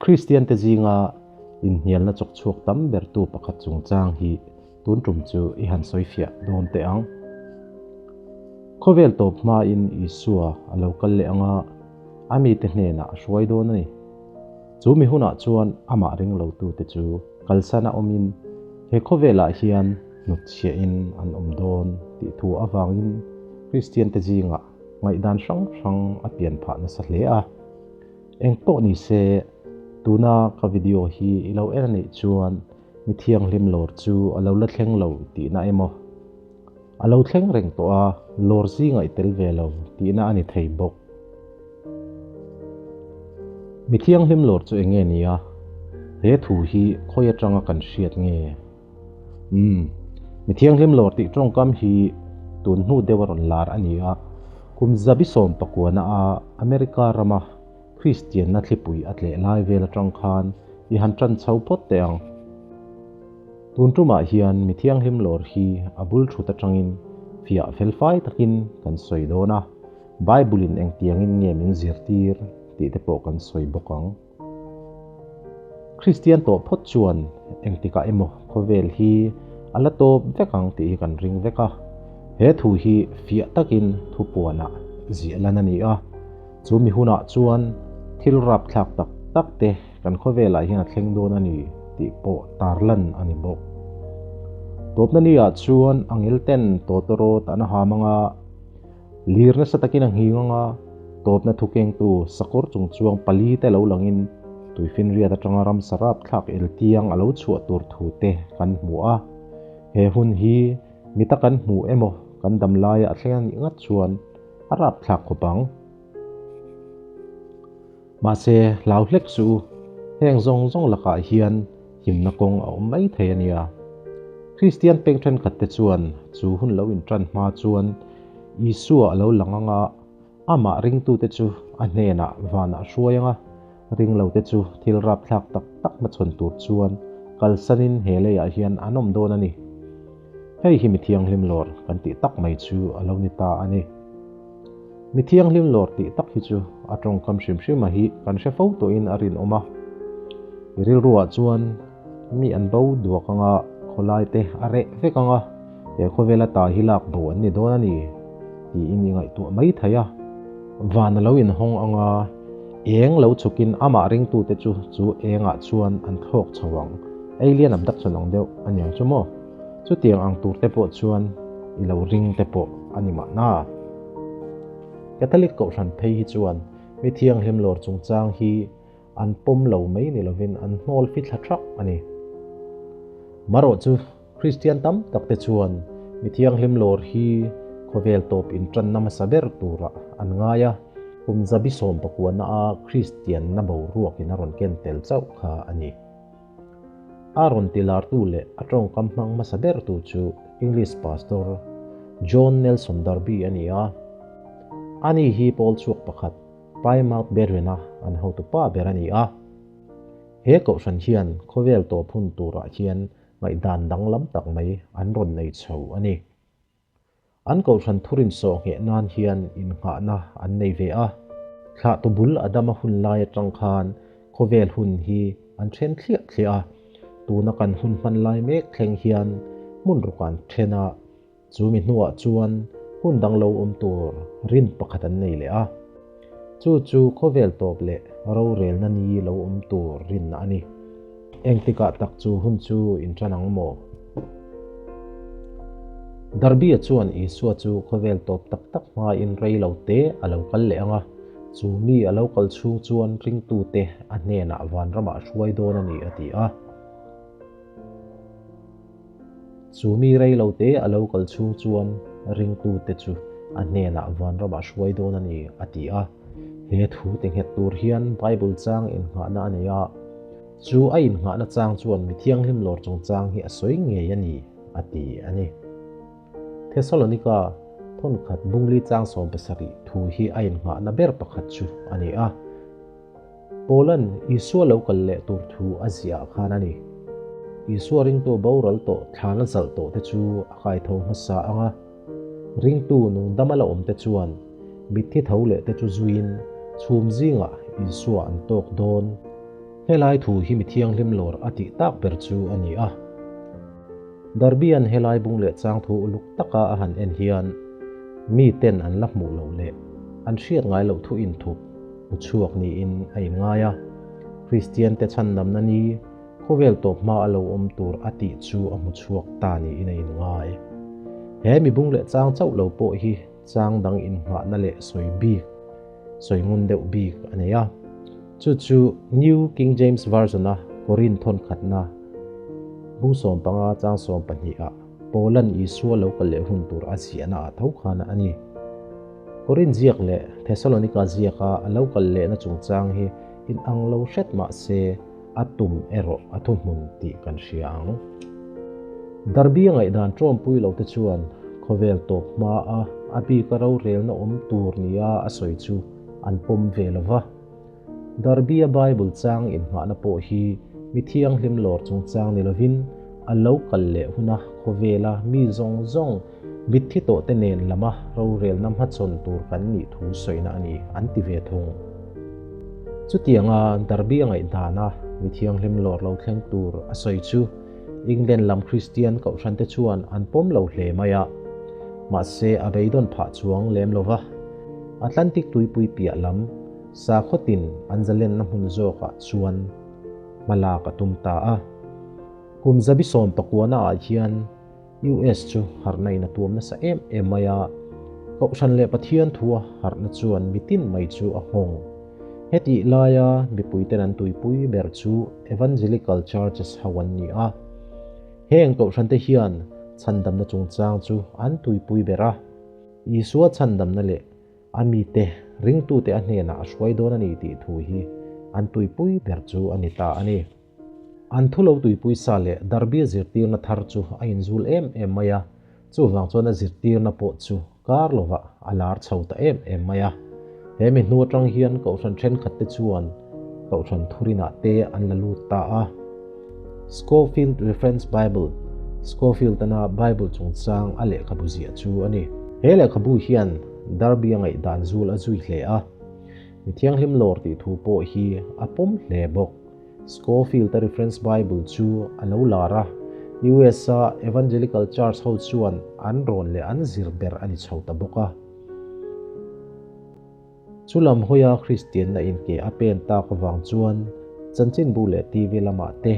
Kristian te zinga inhnialna chawk chhuak tam bertu pakhat chungchang hi tun tum chu i han sawi fiah dawn teh ang. Khawvel tawp hmain Isua a lo kal leh anga a mite hnenah a hruai dawn a ni. Chu mi hunah chuan amah ring lotute chu kalsana awmin he khawvelah hian hnutchhiahin an awm dawn tih thu avangin Kristiante zingah ngaihdan hrang hrang a pian phah nasa hle a. Eng pawh ni se, tuna ka video hi i lo en a nih chuan mi thianghlim lawr chu a lo la thleng lo tihna emaw? A lo thleng reng tawh a, lawr zingah i tel ve lo tihna a ni thei bawk. Mi thianghlim lawr chu eng nge ni a? He thu hi khawi atanga kan hriat nge? Umm, mi thianghlim lawr tih tawngkam hi tun hnu deuh a rawn lar a ni a, kum zabi sawm pakuana a America rama Kristianna thlipui a tleh lai vel atang khan i han tan chho phawt teh ang. Tun tumah hian mi thianghlim lawr hi a bul thut atangin fiah felfai takin kan sawi dawn a, Bible-in engtiangin nge min zirtir tih te pawh kan sawi bawk ang. Kristian tawh phawt chuan engtikah emaw khawvel hi a la tawp vek ang tih hi kan ring vek a. He thu hi fiah takin thupuanah ziah lan a ni a. Chu mi hunah chuan thil rapthlak tak tak te kan khawvelah hian a thleng dawn a ni tih pawh tarlan a ni bawk. Tawpna ni ah chuan angel ten tawtawrawt an a ham anga lir nasa takin a nghing anga tawpna thukengtu sakawr chung chuang pali te lo langin tuifinriat atanga ramsa rapthlak eltiang a lo chhuah tur thu te kan hmu a. He hun hi mita kan hmu emaw kan dam laia a thleng a nih ngat chuan a rapthlak khawp ang. Mahse, hlau hlek suh u, heng zawng zawng lakah hian himna kawng a awm mai thei a nia. Kristian peng thenkhat te chuan chu hun lo intan hma chuan Isua a lo lang anga amah ringtute chu a hnenah vanah hruai anga ringlote chu thil rapthlak tak tak hmachhawn tur chuan kalsanin he leiah hian an awm dawn a ni. Hei hi mi thianghlim lawr kan tih tak mai chu a lo ni ta a ni. Mi thianghlim lawr tih tak hi chu a tawngkam hrim hrima hi kan hre fo tawhin a rinawm a. I rilruah chuan mi an bo duak anga khawlai te a reh vek anga he khawvela ta hi lak bo an ni dawn a ni tiin i ngaihtuah mai thei a. Van a lo inhawng anga eng lo chhukin amah ringtute chu chu engah chuan an thlawk chho ang. Alien abduction ang deuh a niang chu maw? Chutiang ang tur te pawh chuan i lo ring te pawh a ni mahna. Catholic Kohhran phei hi chuan mi thianghlim lawr chungchang hi an pawm lo mai ni lovin an hnawl fi thla thak a ni. Marawh chu Kristian tam tak te chuan mi thianghlim lawr hi khawvel tawp intanna hmasa ber turah an ngai a, kum zabi 19 a Kristianna boruakin a rawn ken tel chauh kha a ni. A rawn ti lartu leh a tawngkam hmang hmasa bertu chu English Pastor John Nelson Darby a ni a. Ani hi pawl chhuak pakhat Plymouth Brethren-a an hotu pa ber a ni a. He kohhran hian khawvel tawp hun turah hian ngaihdan danglam tak mai an rawn nei chho a ni. An kohhran thurin sawh ngheh nan hian innghahna an nei ve a. Thlahtu bul Adama hun lai atang khan khawvel hun hi an then thliah thliah a, tuna kan hun hman lai mek thleng hian hmun ruk an then a, chu mi hnuah chuan hun dang lo awm tur rin pakhat an nei leh a. Chu chu khawvel tawp leh rorelna ni lo awm tur rinna a ni. Engtikah tak chu hun chu intan ang maw? Darby-a chuan Isua chu khawvel tawp tak tak hmain rei lo te a lo kal leh ang a, chu mi a lo kal chhung chuan ringtute a hnenah vanramah a hruai dawn a ni a ti a. Chu mi rei lo te a lo kal chhung chuan ringtute chu a hnenah vanramah a hruai dawn a ni a ti a. He thu ti nghet tur hian Bible chang innghahna a nei a. Chu a innghahna chang chuan mi thianghlim lawr chungchang hi a sawi ngei a ni, a ti a ni. Thesalonika thawnkhat bungli chang 17 thu hi a innghahna ber pakhat chu a ni a. Paula'n Isua lo kal leh tur thu a ziah khan a ni. Isua ringtu boral tawh thlan a zalh tawh te chu a kaitho hmasa ang a. Ringtu nungdama la awm te chuan mitthi tho leh te chu zuiin chhum zingah Isua an tawk dawn. Helai thu hi mi thianghlim lawr a tih tak ber chu a ni a. Darby-a'n helai bung leh chang thu uluk taka a han en hian mi ten an la hmuh loh leh an hriat ngai loh thu inthup hmu chhuak niin a inngai a. Kristiante chhandamna ni khawvel tawp hma a lo awm tur a tih chu a hmu chhuak ta niin a inngai. He mi bung leh chang chauh lo pawh hi chang dang innghahna leh sawi bik, sawi ngun deuh bik a nei a. Chu chu New King James Version-a Korin thawn khatna bung 15 chang 12 ah Paula'n Isua lo kal leh hun tur a ziahna ah tho khan a ni. Korin ziak leh Thessalonika ziaka a lo kal lehna chungchang hi inang lo hret mah se a tum erawh a thuhmun tih kan hria ang. Darby a ngaihdan tawmpui lo te chuan khawvel tawp hma a a bika rorelna awm tur nia a sawi chu an pawm ve lo va. Darby-a Bible chang inhmahna pawh hi mi thianghlim lawr chungchang ni lovin a lo kal leh huna khawvela mi zawng zawng mitthi tawhte nen lama rorelna hmachhawn tur kan nih thu sawina a ni an ti ve thung. Chutianga Darby-a ngaihdana mi thianghlim lawr lo thleng tur a sawi chu England lam Kristian kohhrante chuan an pawm lo hle mai a, mahse a beidawn phah chuang lem lo va. Atlantic tuipui piah lam sakhaw tin an zalenna hmun zawkah chuan hma lak a tum ta a. Kum zabi sawm pakuana ah hian US chu harhna in a tuam nasa em em mai a, Kohhran leh Pathian thua harhna chuan mitin mai chu a nghawng. Hetih laia mipuiten an tuipui ber chu Evangelical Churches ho an ni a. Heng kohhrante hian chhandamna chungchang chu an tuipui ber a. Isua chhandamna leh a mite ringtute a hnenah a hruai dawn a ni tih thu hi an tuipui ber chu a ni ta a ni. An thu lo tuipui sa leh Darby zirtirna thar chu a inzul em em mai a, chuvang chuan a zirtirna pawh chu kar lovah a lar chho ta em em mai a. He mi hnu atang hian kohhran thenkhat te chuan kohhran thurinah te an la lut ta a. Scofield Reference Bible, Scofield-ana Bible chungchang a lehkhabu ziah chu a ni. He lehkhabu hian Darby a ngaihdan zul a zui hle a, mi thianghlim lawr tih thu pawh hi a pawm hle bawk. Scofield-a Reference Bible chu a lo lar a, US-a Evangelical Church ho chuan an rawn leh an zir ber a ni chho ta bawk a. Chu lam hawia Kristianna inke a pen tak avang chuan chanchinbu leh TV lamah te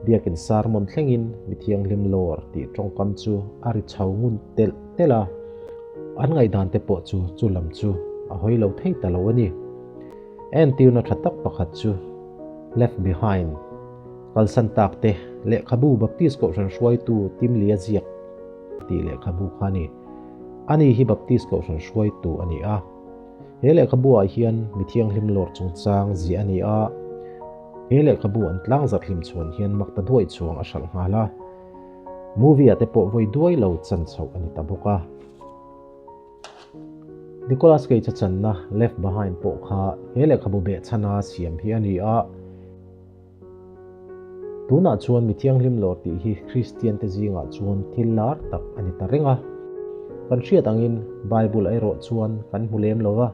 biakin sermon thlengin mi thianghlim lawr tih tawngkam chu a ri chho ngun telh telh a, an ngaihdan te pawh chu chu lam chu a hawi lo thei ta lo a ni. Entirna tha tak pakhat chu Left Behind, Kalsan Tak te, lehkhabu Baptist Kohhran hruaitu Tim Lia ziak tih lehkhabu kha a ni. Ani hi Baptist Kohhran hruaitu a ni a. He lehkhabu ah hian mi thianghlim lawr chungchang ziah a ni a. He lehkhabu an tlangzarh hlim chhuan hian mak ta duai chuang a hralh nghal a. Movie ah te pawh vawi duai lo chan chhoh a ni ta bawk a. Nicolas Cage a channa Left Behind pawh kha he lehkhabu behchhana siam hi a ni a. Tunah chuan mi thianghlim lawr tih hi Kristian te zingah chuan thil lar tak a ni ta reng a. Kan hriat angin Bible erawh chuan kan hmu lem lo va.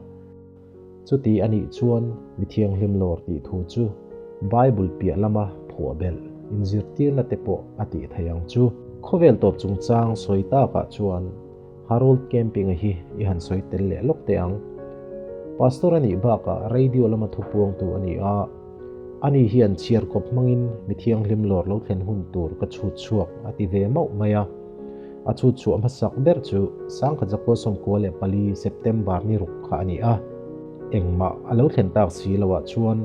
Chuti a nih chuan mi thianghlim lawr tih thu chu Bible piah lama phuah belh inzirtirna te pawh a tih theih ang chu. Khawvel tawp chungchang sawi takah chuan Harold Camping-a hi i han sawi tel leh lawk teh ang. Pastor a nih bakah radio lama thupuangtu a ni a, ani hian chhiar kawp hmangin mi thianghlim lawr lo thlen hun tur ka chhut chhuak a ti ve mauh mai a. A chhut chhuah hmasak ber chu Sangkhat Zakua 94 September ni ruk kha a ni a, engmah a lo thlen tak si loah chuan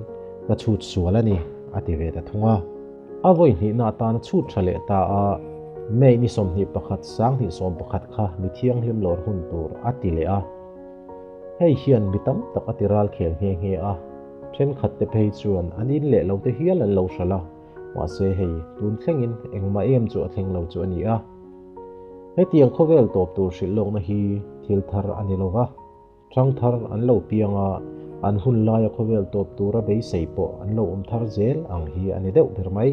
ka chhut sual a ni a ti ve ta thung a. A vawi hnihna atana chhut tha leh ta a, May ni 21 2011 kha mi thianghlim lawr hun tur a ti leh a. Hei hian mi tam tak a ti ral khel nghe nghe a, thenkhat te phei chuan an in leh lo te hial an lo hralh a, mahse hei tun thlengin engmah em chu a thleng lo chu a ni a. Hetiang khawvel tawp tur hrilh lawkna hi thil thar a ni lo va. Thangthar an lo piang a, an hun laia khawvel tawp tura beisei pawh an lo awm thar zel ang hi a ni deuh ber mai.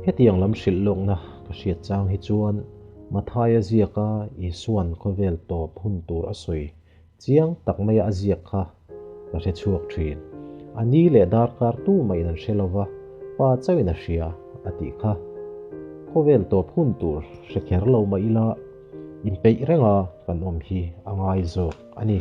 Hetiang lam hrilh lawkna ka hriat chang hi chuan Mathaia ziaka Isuan khawvel tawp hun tur a sawi chiang tak maia a ziak kha ka hre chhuak thin. A ni leh darkar tu mahin an hre lo va, Pa chauhin a hria, a tih kha. Khawvel tawp hun tur hre kher lo mah ila, inpeih renga kan awm hi a ngai zawk a ni.